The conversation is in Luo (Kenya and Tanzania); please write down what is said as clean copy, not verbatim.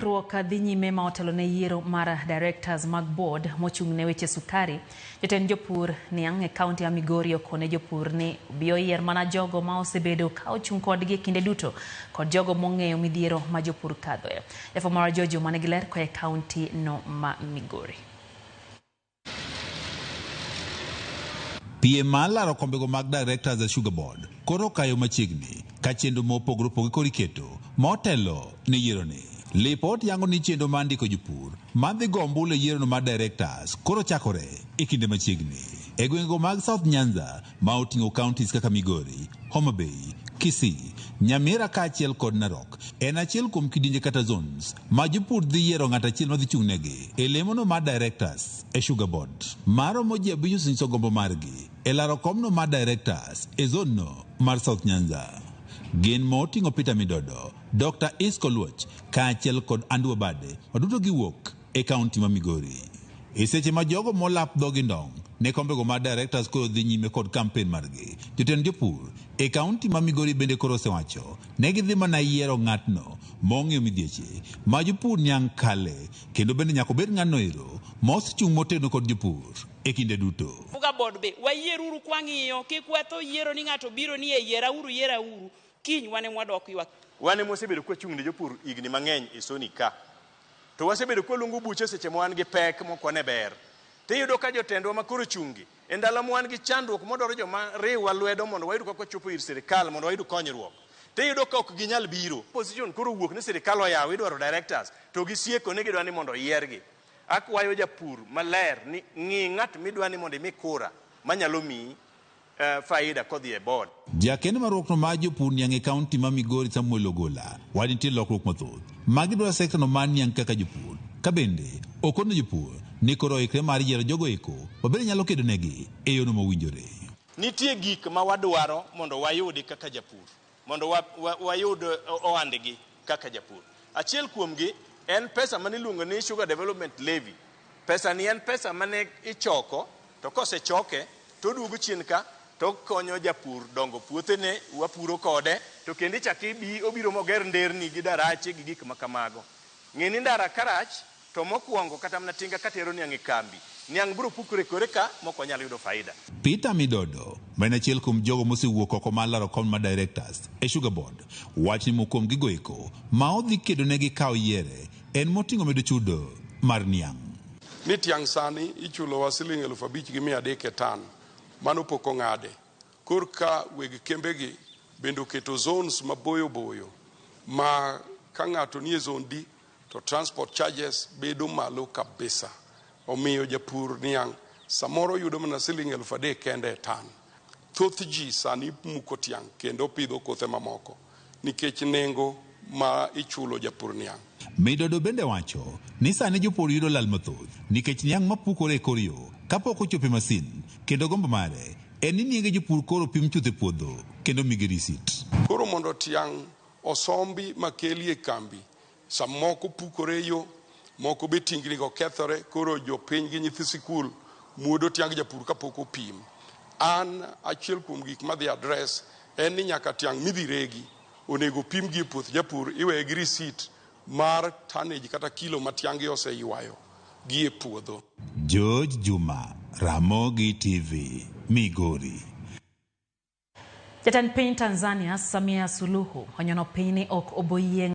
Ikruok dhi nyime ma otelo ne yiero mar directors mag board mochung' ne weche sukari. Jotend jopur niang' e kaunti ya Migori okone jopur ni obi oyier mana jogo ma osebedo ka ochung' kodgi e kinde duto kod jogo mong'eyo midhiero ma jopur kadhoe. Jafwambo marwa George Juma nigi ler koa e kaunti no ma Migori. Piem mar laro kombego mag directors e Sugar Board koro okayo machiegni ka chenro mopogore opogore koro iketo ma otelo ne yieroni. Lipot yango ni chenro mar ndiko jopur madhi go ombulu e yierono mar directors koro chakore e kinde machiegni. E gwengego mag South Nyanza ma oting'o counties kaka Migori, Homa Bay, Kisii, Nyamira kaachiel kod Narok en achiel kuom kidienje kata zones ma jopur dhi yiero ng'at achiel madhi chung' negi e lemono mar directors e Sugar Board. Maromo ji 5 osenyiso gombo margi e laro komno mar directors e zone no mar South Nyanza. Gin moting'o Peter Midodo, Dr. Isco Luoch kaachiel kod Andrew Bade waduto giwuok e kaunti ma Migori. E seche ma jogo molap dhogi ndong' ne kombego mar directors koro dhi nyime kod kampen margi, jotend jopur e kaunti ma Migori bende koro osewacho ne gidhi mana yiero ng'atno mong'eyo midhieche ma jopur niang' kale kendo bende nyaka obed ng'atno ero ma osechung' motegno kod jopur e kinde duto. Sugar board be wayieruru kwang'iyo kik watho yiero ni ng'ato biro ni e yierauru yierauru kiny wan ema wadok ywak. Wan ema wasebedo kwachung' ne jopur higni mang'eny e Soni ka. To wasebedo kwaluongo buche seche ma wan gi pek mok wane ber. Tiyudo ka jotendwa ma koro ochung' gi e ndalo ma wan gi chandruok modwaro joma riwwa lwedo mondo wayud kaka wachopo ir sirikal mondo wayud konyruok. Tiyudo ka ok ginyal biro. Opposition koro owuok ni sirikal oyaw idwaro directors to gisieko ni gidwa ni mondo oyiergi. Akwayo japur maler ni ng'i ng'at midwa ni mondo imi kura manyalo miyi faida kodhi e board. Jakeno mar riwruokno mar jopur niang' e kaunti ma Migori Samuel Ogola wacho nitie lokruok mathoth ma gidwaro sekta no mar niang' kaka jopur ka bende okono jopur ni koro oikre mar yiero jogo eko ma bende nyalo kedo negi e yono mowinjore. Nitie gik ma wadwaro mondo wayudi kaka japur, mondo wayud ohandgi kaka japur. Achiel kuomgi en pesa mane iluongo ni Sugar Development Levy. Pesa ni en pesa mane ichoko to kosechoke to oduogo chien ka to konyo japur dongo puothene, wapuro kode to kendo ichak ibi obiro moger nderni gi darache gi gik ma kamago. Ng'e ni ndara karach to mokwongo kata mana tinga katero niang' e kambi, niang' biro pukore e kore ka mok wanyal yudo faida. Peter Midodo ma en achiel kuom jogo mosewuok oko mar laro kom mar directors e Sugar Board wacho ni moko kuom gigo eko ma odhi kedo negi ka oyiere en moting'o medo chudo mar niang'. Ni tiang' sani ichulowa siling 5300 e tan, mano pok ong'ade. Kor ka weg kembegi bende oketo zones maboyo boyo ma ka ng'ato nie zone D to transport charges bedo malo kabisa. Omiyo japur niang' samoro yudo mana siling 3000 kende e tan. Thoth ji sani muko tiang' kendo pidho kothe mamoko nikech nengo ma ichulo japur niang'. Midodo bende wacho ni sani jopur yudo lal mathoth nikech niang' mapukore e kor yo kapok ochopo e masin kendo gombo mare en ni nienge jopur koro pim chuth e puodho kendo migi risit. Koro mondo tiang' osombi makeli e kambi, samoko pukore e yo, moko be tingni go kethore, koro jopiny gi nyithi sikul muodo tiang japur kapok opim. An achiel kuom gik madhi address en ni nyaka tiang' midhi regi onego pim gi e puoth japur iweye gi receipt mar tonnage kata kilo ma tiang'gi oseywayo gi e puodho. George Juma, Ramogi TV, Migori. Jatend piny Tanzania Samia Suluhu onyono piny ni ok oboyie